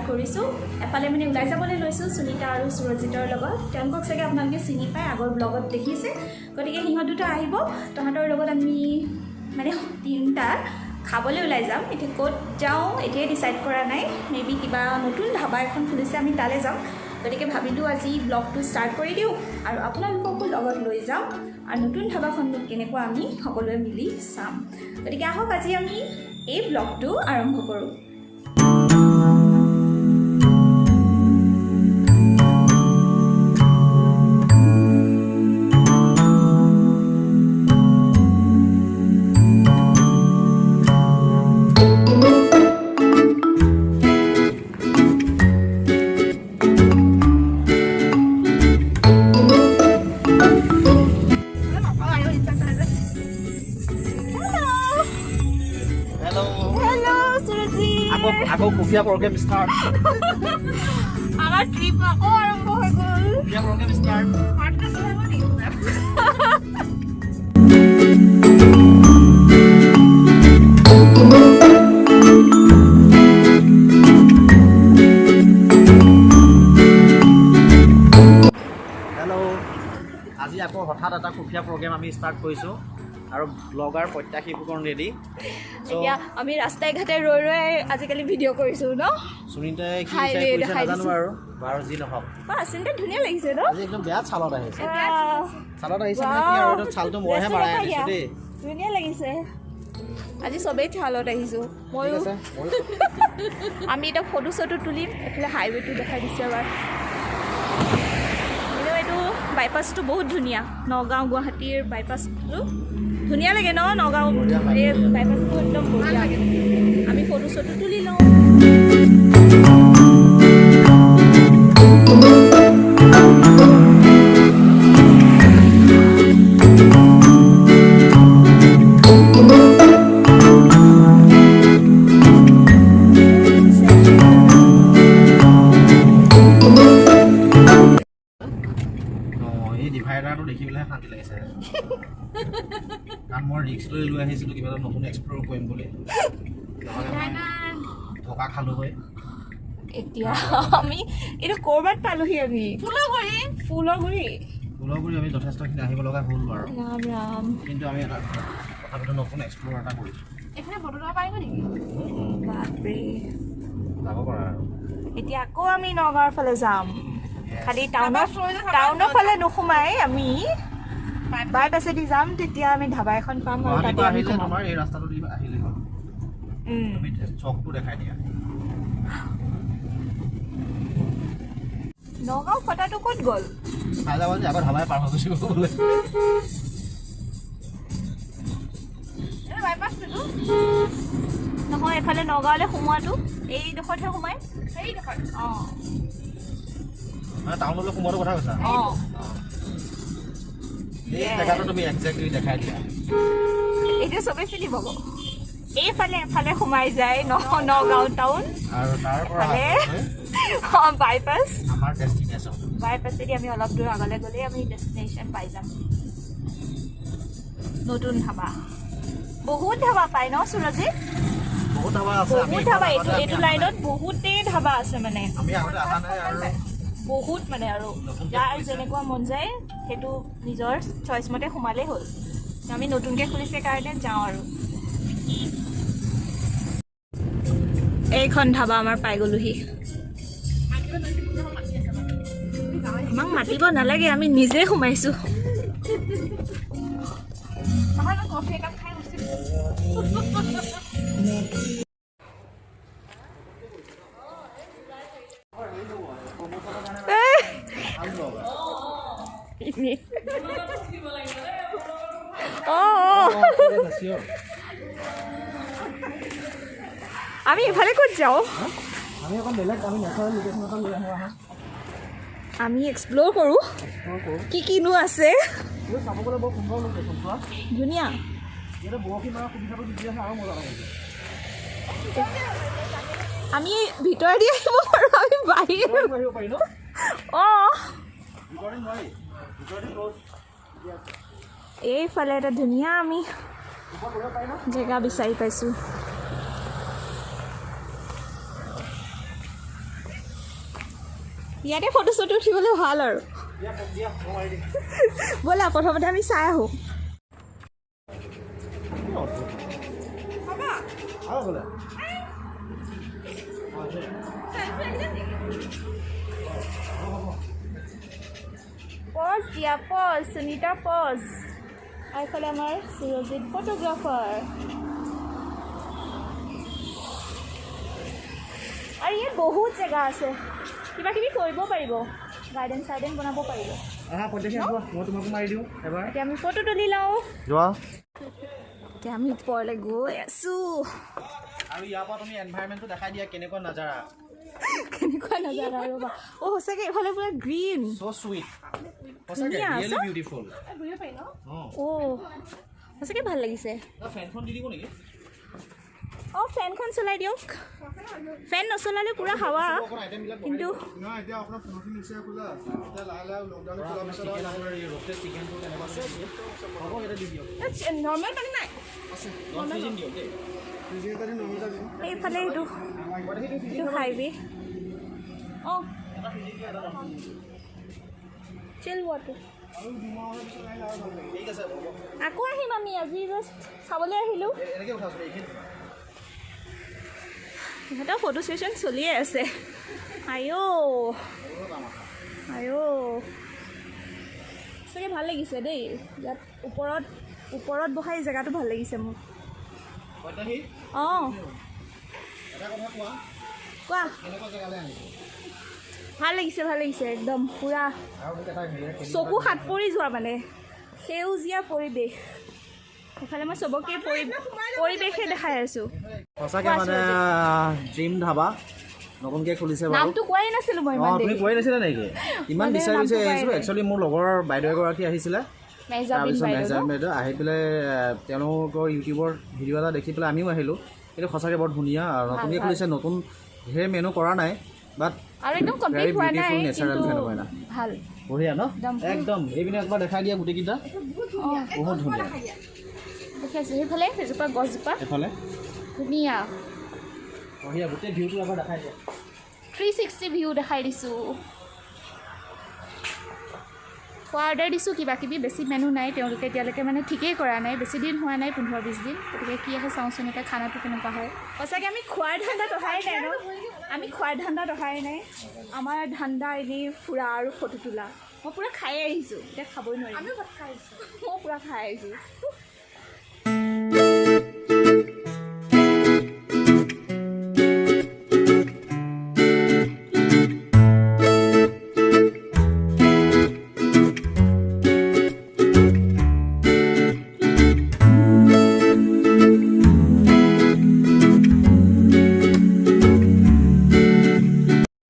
কৰিছোঁ। এফালে মানে ওলাই যাবলৈ লৈছোঁ সুনীতা আৰু সুৰজিতৰ লগত। তেওঁলোকক চাগে আপোনালোকে চিনি পায়, আগৰ ব্লগত দেখিছে। গতিকে সিহঁত দুটা আহিব, তহঁতৰ লগত আমি মানে তিনিটা খাবলৈ ওলাই যাম। এতিয়া ক'ত যাওঁ এতিয়াই ডিচাইড কৰা নাই, মে বি কিবা নতুন ধাবা এখন খুলিছে, আমি তালৈ যাম। গতিকে ভাবিলোঁ আজি ব্লগটো ষ্টাৰ্ট কৰি দিওঁ আৰু আপোনালোককো লগত লৈ যাম আৰু নতুন ধাবাখননো কেনেকুৱা আমি সকলোৱে মিলি চাম। গতিকে আহক আজি আমি এই ব্লগটো আৰম্ভ কৰোঁ। আকৌ কুফিয়া প্ৰগ্ৰেম ষ্টাৰ্ট। আমাৰ ট্ৰিপ আকৌ আৰম্ভ হৈ গ'ল। কুফিয়া প্ৰগ্ৰেম ষ্টাৰ্ট। হেল্ল', আজি আকৌ হঠাৎ এটা কুফিয়া প্ৰগ্ৰেম আমি ষ্টাৰ্ট কৰিছোঁ আৰু ব্লগাৰ প্ৰত্যাশী ফুকন ৰেডি। এতিয়া আমি ৰাস্তাই ঘাটে ৰৈ ৰৈ আজিকালি ভিডিঅ' কৰিছোঁ ন। সুনীতাই কি বিচাৰি কৰিছে নাজানো আৰু, বাৰু যি নহওক। বা সুনীতা ধুনীয়া লাগিছে ন আজি, একদম বেয়া ছালত আহিছে। ছালত আহিছে মানে কি আৰু, ছালটো মইহে মাৰাই আনিছোঁ দেই। ধুনীয়া লাগিছে আজি, চবেই ছালত আহিছোঁ, ময়ো। আমি এতিয়া ফটো চটো তুলিম। এইফালে হাইৱেটো দেখাই দিছোঁ এবাৰ। কিন্তু এইটো বাইপাছটো বহুত ধুনীয়া, নগাঁও গুৱাহাটীৰ বাইপাছটো ধুনীয়া লাগে ন। নগাঁও এই বাইপাছটো একদম বঢ়িয়া। আমি ফটো চটো তুলি লওঁ। এই ডিভাইডাৰটো দেখি পেলাই শান্তি লাগিছে, কাৰণ মই ৰিস্ক লৈ লৈ আহিছিলোঁ কিবা এটা নতুন এক্সপ্ল'ৰ কৰিম বুলি, নহ'লে ধোকা খালোঁ হয়। এতিয়া আমি এইটো ক'ৰবাত পালোহি, আমি ফুলগুৰি। ফুলগুৰি ফুলগুৰি আমি যথেষ্টখিনি আহিব লগা হ'ল বাৰু, ৰাম ৰাম। কিন্তু আমি এটা তথাপিতো নতুন এক্সপ্ল'ৰ এটা কৰিছোঁ। বাপৰে, যাব পাৰা আৰু। এতিয়া আকৌ আমি নগাঁৱৰ ফালে যাম, খালি টাউনৰ ফালে নোসোমাই আমি বাইপাছেদি যাম। তেতিয়া আমি ধাবা এখন পাম আৰু তাতে আমি সোমাম। তোমাৰ এই ৰাস্তাটো দি আহিলে হ'ল। তুমি চকটো দেখাই দিয়া। নগাঁও ফটাটো ক'ত গ'ল? চাই যাব যে আগত ধাবাই পাৰ হৈ গৈছোঁ বোলে। নহয়, এফালে নগাঁৱলৈ সোমোৱাটো এইডোখৰতহে সোমাই। অঁ, মানে টাউনলৈ সোমোৱাটো কথা কৈছা? অঁ, এই জেগাটো তুমি একজেক্টলি দেখাই দিয়া। এইটো চবেই চিনি পাব। এইফালে এফালে সোমাই যায় নগাঁও টাউন আৰু তাৰ পৰা বাইপাছ, আমাৰ ডেষ্টিনেশ্যন। বাইপাছেদি আমি অলপ দূৰ আগলৈ গ'লেই আমি ডেষ্টিনেশ্যন পাই যাম। নতুন ধাবা, বহুত ধাবা পায় ন সুৰজিত? বহুত ধাবা আছে, বহুত ধাবা। এইটো লাইনত বহুতেই ধাবা আছে মানে। আমি আগতে অহা নাই আৰু বহুত মানে, আৰু যাৰ যেনেকুৱা মন যায় সেইটো নিজৰ চইচ মতে সোমালেই হ'ল। আমি নতুনকৈ খুলিছে কাৰণে যাওঁ আৰু। এইখন ধাবা আমাৰ পাই গ'লোহি। আমাক মাতিব নালাগে, আমি নিজে সোমাইছোঁ। আমি ইফালে ক'ত যাওঁ? আমি এক্সপ্ল'ৰ কৰোঁ কি কিনো আছে। ধুনীয়া। আমি ভিতৰেদি আহিব পাৰোঁ, আমি বাহিৰ। অঁ, এইফালে এটা ধুনীয়া আমি জেগা বিচাৰি পাইছোঁ। ইয়াতে ফটো চটো উঠিবলৈ ভাল আৰু। ব'লা, প্ৰথমতে আমি চাই আহোঁ। পজ দিয়া, পজ সুনীতা, পজ। আৰু এইফালে আমাৰ সুৰজিত ফটোগ্ৰাফাৰ। আৰু ইয়াত বহুত জেগা আছে, কিবা কিবি কৰিব পাৰিব, গাৰ্ডেন চাৰ্ডেন বনাব পাৰিব। এতিয়া আমি ফটো তুলি লওঁ। যোৱা। এতিয়া আমি ওপৰলৈ গৈ আছোঁ। আৰু ইয়াৰ পৰা তুমি এনভাইৰনমেণ্টটো দেখাই দিয়া, কেনেকুৱা নাজাৰা। কেনেকুৱা নাজাৰা, ৰ'বা। অ', সঁচাকৈ এইফালে পুৰা গ্ৰীণ। চ' চুইট, সঁচাকৈ। ধুনীয়া। ৰিয়েলি আছে? বিউটিফুল। অ', সঁচাকৈ ভাল লাগিছে। ফেনখন দি দিব নেকি? অঁ, ফেনখন চলাই দিয়ক। ফেন নচলালে পূৰা হাৱা কিন্তু। নহয়, এতিয়া আপোনাৰ নতুন নিচিনা খোলা আছে। এতিয়া লাহে লাহে লকডাউন খোলাৰ পিছত চিকেন, আপোনাৰ ৰ'ষ্টেড চিকেনটো তেনেকুৱা আছে, হ'ব, এটা দি দিয়ক। নৰ্মেল পানী নাই। নন ফ্ৰিজিং দিয়ক দেই। ফ্ৰিজিং এটা দিম, নৰ্মেল এটা দিম। এইফালে এইটো হাইৱে। অঁ, চিল ৱাটাৰ। আৰু 2 মাহৰ পিছত আহিলে আৰু ভাল লাগিব। ঠিক আছে, হ'ব। আকৌ আহিম আমি, আজি জাষ্ট চাবলৈ আহিলোঁ। এনেকৈ উঠাচোন এইখিনি। সিহঁতৰ ফটো ছেশ্যন চলিয়ে আছে। আইঅ, আইঅ, সঁচাকৈ ভাল লাগিছে দেই। ইয়াত ওপৰত ওপৰত বহাই জেগাটো ভাল লাগিছে মোক। প্ৰত্যাশী। অঁ। এটা কথা কোৱা। কোৱা। কেনেকুৱা জেগালৈ আনিছোঁ? ভাল লাগিছে, ভাল লাগিছে, একদম পূৰা। আৰু মোক এটা হেৰি চকু সাত পৰি যোৱা, মানে সেউজীয়া পৰিৱেশ। সেইফালে মই চবকে পৰিৱেশে দেখাই আছোঁ। সঁচাকৈ মানে ড্ৰিম ধাবা নতুনকৈ খুলিছে বাৰু। নামটো কোৱাই নাছিলোঁ মই ইমান অঁ, তুমি দেৰি। কোৱাই নাছিলা নেকি? ইমান মানে বিচাৰি নামটো বিচাৰি কোৱাই আহিছোঁ। নাই। একচুৱেলি মোৰ লগৰ বাইদেউ এগৰাকী আহিছিলে। মেহজাবিন তাৰপিছত বাইদেউ ন? মেহজাবিন বাইদেউ আহি পেলাই তেওঁলোকৰ ইউটিউবৰ ভিডিঅ' এটা দেখি পেলাই আমিও আহিলোঁ। কিন্তু সঁচাকৈ বৰ ধুনীয়া আৰু নতুনকৈ ভাল। খুলিছে। নতুন ঢেৰ মেনু কৰা নাই, বাট আৰু একদম কমপ্লিট Very হোৱা নাই। beautiful, natural কিন্তু phenomena। ভাল। বঢ়িয়া ন? একদম। একদম, এইপিনে একবাৰ দেখাই দিয়া গোটেইকেইটা। অঁ। বহুত ধুনীয়া। দেখাইছোঁ, সেইফালে সেইজোপা গছজোপা। এইফালে। ধুনীয়া। বঢ়িয়া, গোটেই ভিউটো এবাৰ দেখাই দিয়া। 360 ভিউ দেখাই দিছোঁ। খোৱা অৰ্ডাৰ দিছোঁ কিবা কিবি, বেছি মেনু নাই। তেওঁলোকে এতিয়ালৈকে মানে ঠিকেই কৰা নাই, বেছি দিন হোৱা নাই, 15-20 দিন। গতিকে কি আহে চাওঁচোন এতিয়া, খানাটো কেনেকুৱা হয়। সঁচাকৈ আমি খোৱাৰ ধান্দাত অহাই নাই ন? আমি খোৱাৰ ধান্দাত অহাই নাই। আমাৰ ধান্দা এনেই ফুৰা আৰু ফটো তোলা। মই পূৰা খায়ে আহিছোঁ, এতিয়া খাবই নোৱাৰিম। মই পূৰা খাই আহিছোঁ।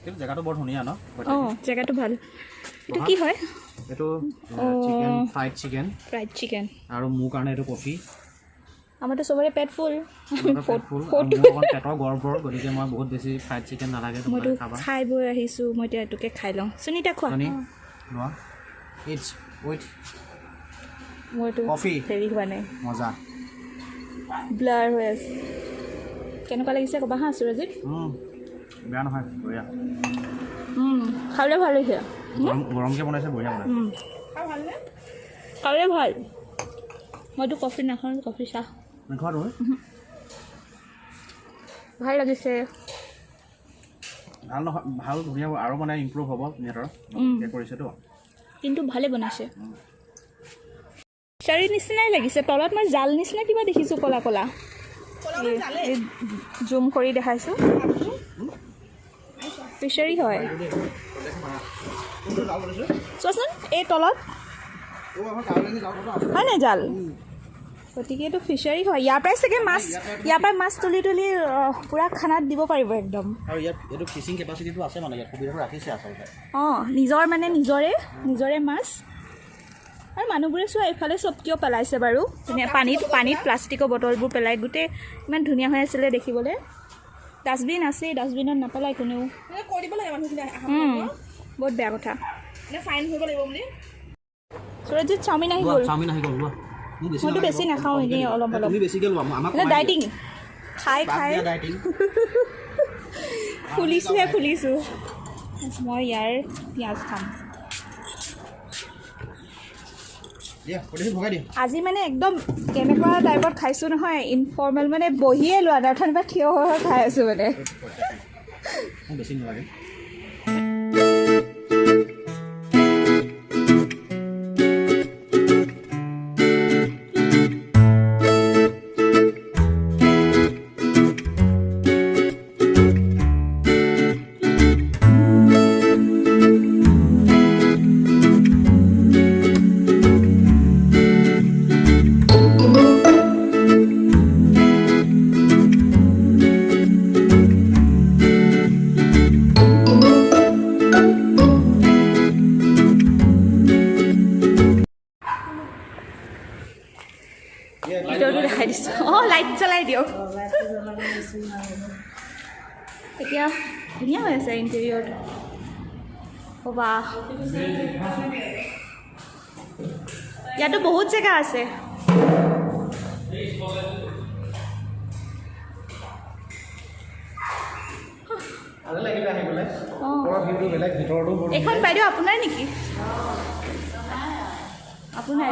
কিন্তু জেগাটো বৰ ধুনীয়া ন? অঁ, জেগাটো ভাল। এইটো কি হয়? এইটো chicken, fried chicken. Fried chicken. আৰু মোৰ কাৰণে এইটো কফি। আমাৰতো চবৰে পেট ফুল। ফুল আৰু মোৰ অকণ পেটৰ গৰ্বৰ, গতিকে মই বহুত বেছি ফ্ৰাইড চিকেন নালাগে। মইতো তোমালোকে খাবা। খাই বৈ আহিছোঁ, মই এতিয়া এইটোকে খাই লওঁ। সুনীতা, খোৱা। চনী, লোৱা, it's with মোৰতো কফি। হেৰি হোৱা নাই। মজা। ব্লাৰ হৈ আছে। কেনেকুৱা লাগিছে ক'বা হা, সুৰজিত। বেয়া নহয়, বঢ়িয়া। খাবলৈ ভাল হৈছে। গৰম গৰমকৈ বনাইছে, বঢ়িয়া বনাইছে। খাবলৈ ভাল। মইতো কফি নাখাওঁ, কফি চাহ। নোখোৱা তুমি? ভাল লাগিছে। ভাল নহয়, ভাল, ধুনীয়া আৰু মানে ইম্প্ৰুভ হ'ব সিহঁতৰ, নতুনকৈ কৰিছেতো। কিন্তু ভালে বনাইছে। ফিচাৰী নিচিনাই লাগিছে। তলত মই জাল নিচিনা কিবা দেখিছোঁ, ক'লা ক'লা। জুম কৰি দেখাইছোঁ, ফিচাৰী হয়। চোৱাচোন, এই তলত হয় নাই জাল? গতিকে এইটো ফিচাৰী হয়। ইয়াৰ পৰাই চাগে মাছ, ইয়াৰ পৰাই মাছ তুলি তুলি পূৰা খানাত দিব পাৰিব একদম। আৰু ইয়াত এইটো ফিচিং কেপাচিটিটো আছে, মানে ইয়াত সুবিধাটো ৰাখিছে আচলতে। অঁ, নিজৰ মানে নিজৰে নিজৰে মাছ। আৰু মানুহবোৰে চোৱা, এইফালে চব কিয় পেলাইছে বাৰু? ধুনীয়া পানীত পানীত প্লাষ্টিকৰ বটলবোৰ পেলাই গোটেই। ইমান ধুনীয়া হৈ আছিলে দেখিবলৈ। ডাষ্টবিন আছে, ডাষ্টবিনত নেপেলায় কোনেও। কৈ দিব লাগে মানুহখিনি। বহুত বেয়া কথা। ফাইন ভৰিব লাগিব বুলি। সুৰজিত, চাওমিন আহি গ'ল। চাওমিন আহি গ'ল, লোৱা। মোক বেছি মইতো নালাগে। বেছি নাখাওঁ, কমকৈ এনেই দিবা। অলপ অলপ। তুমি বেছিকৈ লোৱা, আমাক মানে কমাই ডাইটিং খাই দিয়া। বাদ খাই দিয়া ডাইটিং। ফুলিছোহে ফুলিছোঁ। মই ইয়াৰ পিঁয়াজ খাম। আজি মানে একদম কেনেকুৱা টাইপত খাইছোঁ নহয়, ইনফৰ্মেল, মানে বহিয়ে লোৱা নাই, অথনিৰ পৰা থিয় হৈ হৈ খাই আছোঁ মানে। বেছি নালাগে। ভিতৰটো দেখাই দিছোঁ। অঁ, লাইট জ্বলাই দিয়ক। এতিয়া ধুনীয়া হৈ আছে ইণ্টেৰিয়ৰটো। বাহ, ইয়াতো বহুত জেগা আছে। এইখন বাইদেউ আপোনাৰ নেকি? আপোনাৰ?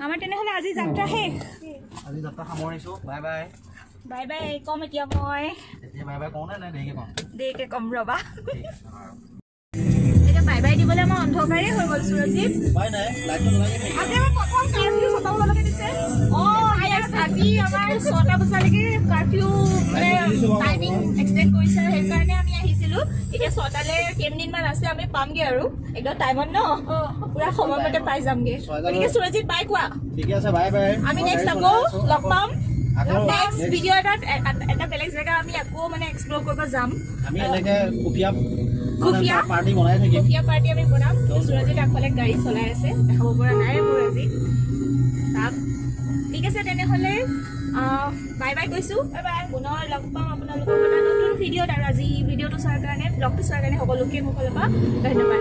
আমাৰ তেনেহ'লে আজি যাত্ৰা শেষ। আজি যাত্ৰা সামৰিছোঁ। Bye bye. বাই বাই ক'ম এতিয়া মই। এতিয়া বাই বাই কওঁ নে দেৰিকৈ কওঁ? দেৰিকৈ ক'ম ৰ'বা। এতিয়া বাই বাই দিবলৈ আমাৰ অন্ধকাৰেই হৈ গ'ল সুৰজিত। আজি আমাৰ প্ৰথম কাৰফিউ 6টা বজালৈকে দিছে। অঁ, আজি আমাৰ 6টা বজালৈকে কাৰফিউ মানে টাইমিং এক্সটেণ্ড কৰিছে, সেইকাৰণে আমি আহিছিলোঁ। এতিয়া 6টালৈ কেইমিনিটমান আছে, আমি পামগৈ আৰু একদম টাইমত ন, পূৰা সময়মতে পাই যামগৈ। গতিকে সুৰজিত বাই কোৱা। ঠিকে আছে, বাই বাই। আমি নেক্সট আকৌ লগ পাম। নেক্সট ভিডিঅ' এটাত এটা বেলেগ জেগা আমি আকৌ মানে এক্সপ্ল'ৰ কৰিব যাম। আমি এনেকৈ খুফিয়া খুফিয়া পাৰ্টি বনাই থাকিম। খুফিয়া পাৰ্টি আমি বনাম। সুৰজিত আগফালে গাড়ী চলাই আছে, দেখাব পৰা নাই মোৰ আজি তাক। ঠিক আছে তেনেহ'লে বাই বাই কৈছোঁ। Bye bye. পুনৰ লগ পাম আপোনালোকৰ এটা নতুন ভিডিঅ'ত। আৰু আজি ভিডিঅ'টো চোৱাৰ কাৰণে, ব্লগটো চোৱাৰ কাৰণে সকলোকে মোৰ ফালৰ পৰা ধন্যবাদ।